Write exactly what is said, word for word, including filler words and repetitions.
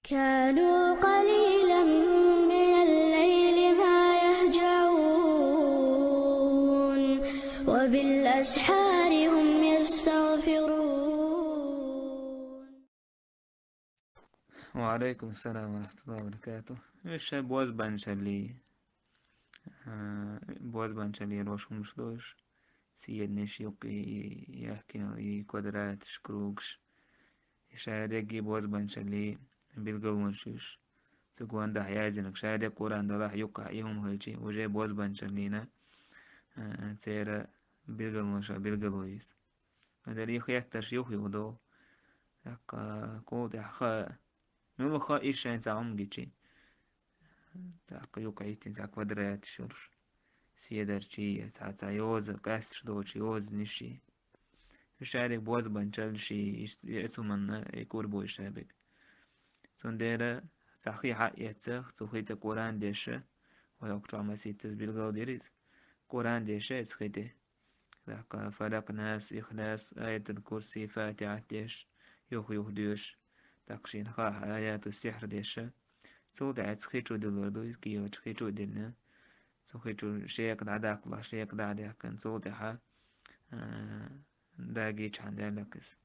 كانوا قليلا من الليل ما يهجعون، وبالأسحار هم يستغفرون. وعليكم السلام ورحمة الله وبركاته. Уж шоай бозбанчаллий, а, бозбанчаллий лош хӀумаш долаш, седанаш, юкъ и яхкинал и квадраташ, кругаш. И шоай дегги бозбанчаллий билгалонаш уж. Цу гондахь яздинарг шоай дег Къуръан далахь юккъехь и хӀума хилчий, уже бозбанчаллийна, а, церан билгалонаш билгало иза. Ма дара и хеттарш юх-юха долу. ТӀаккха кхул тӀехь хаа, муьлха хаа иза шайна цхьа хӀума гичий. ТӀаккха юкъа хӀиттина цхьа квадраташ йолуш, седарчий, я цхьа, цхьа йоза, къаьсташ долчу йозанаший. Уж шадерг бозбанчаллий, иштта веа цу манна и кур бой шаберг. Цундела цхьа хи хьаэццахь, цу хи тӀе Къуръан деша, вай оккхучохь маситтаза билгал дира иза. Къуръан деша иза хи тӀе. ТӀаккха Фалакъ, Нас, Ихлас, Аятул-Курси, Фатихьат деш, юх-юх доьш, тӀаккха шена хаахь Аяту-Сихьр деша. Цул тӀаьхьа хи чу диллар ду иза, кхечу хи чу а диллина. Цу хи чу шекъа дӀадаккхалахь, шекъа дӀа а даьккхина, цул тӀаьхьа, а, дагийчхьана даьллакх иза.